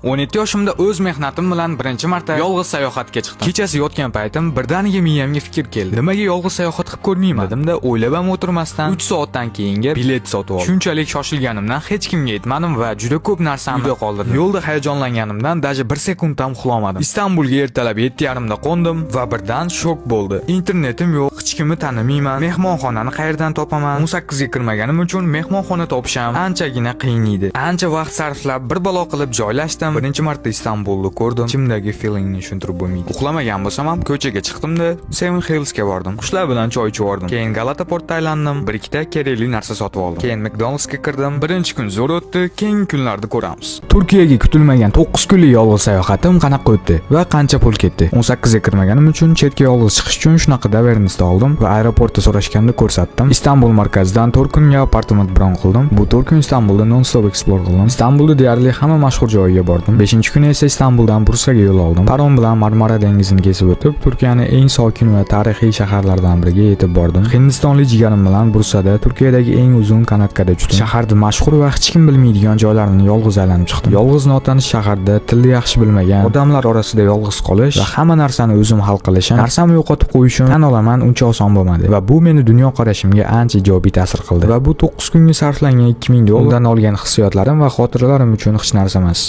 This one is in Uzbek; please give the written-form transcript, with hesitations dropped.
17 yoshimda o'z mehnatim bilan birinchi marta yolg'iz sayohatga chiqdim. Kechasi yotgan paytim birdaniga miyamga fikr keldi. "Nimaga yolg'iz sayohat qilib ko'rmayman?" dedimda, o'ylab ham o'tirmasdan 3 soatdan keyinga bilet sotib oldim. Shunchalik shoshilganimdan hech kimga aytmadim va juda ko'p narsamni uyda qoldirdim. Yo'lda hayajonlanganimdan даже bir sekund ham uxlamadim. Istanbulga ertalab 7:30 da qo'ndim va birdan shok bo'ldi. Internetim yo'q, hech kimni tanimayman. Mehmonxonani qayerdan topaman? 18 ga kirmaganim uchun mehmonxona topish ham anchagina qiyin edi. Ancha vaqt sarflab, bir balo qilib joylashdim. Birinchi marta Istanbulni ko'rdim. Ichimdagi feelingni tushuntirib bo'lmaydi. Uxlamagan bo'lsam ham ko'chaga chiqdim-da, Seven Hillsga bordim. Qushlar bilan choy ichib yubordim. Keyin Galata portda aylandim. Bir ikkita kerakli narsa sotib oldim. Keyin McDonald'sga kirdim. Birinchi kun zo'r o'tdi, keyingi kunlarda ko'ramiz. Turkiyaga kutilmagan 9 kunlik yolg'iz sayohatim qanaqa o'tdi va qancha pul ketdi? 18 ga kirmaganim uchun chetga yolg'iz chiqish uchun shunaqa доверенность oldim va aeroportda so'rashganda ko'rsatdim. Istanbul markazidan 4 kunga apartament bron qildim. Bu 4 kun Istanbulda non-stop explore qildim. Istanbulda deyarli hamma mashhur joyiga bordim. 5-kuni esa Istanbuldan Bursaga yo'l oldim. Parom bilan Marmara dengizini kesib o'tib, Turkiyaning eng sokin va tarixiy shaharlaridan biriga yetib bordim. Hindistonlik jigarim bilan Bursada Turkiyadagi eng uzun канатка da uchdim. Shaharda mashhur va hech kim bilmaydigan joylarni yolg'iz aylanib chiqdim. Yolg'iz notanish shaharda tilni yaxshi bilmagan odamlar orasida yolg'iz qolish va hamma narsani o'zim hal qilishim, narsamni yo'qotib qo'yishim, tan olaman, uncha oson bo'lmadi va bu meni dunyoqarashimga ancha ijobiy ta'sir qildi. Va bu 9 kunga sarflangan 2000 dollar undan olgan hissiyotlarim va xotiralarim uchun hech narsa emas.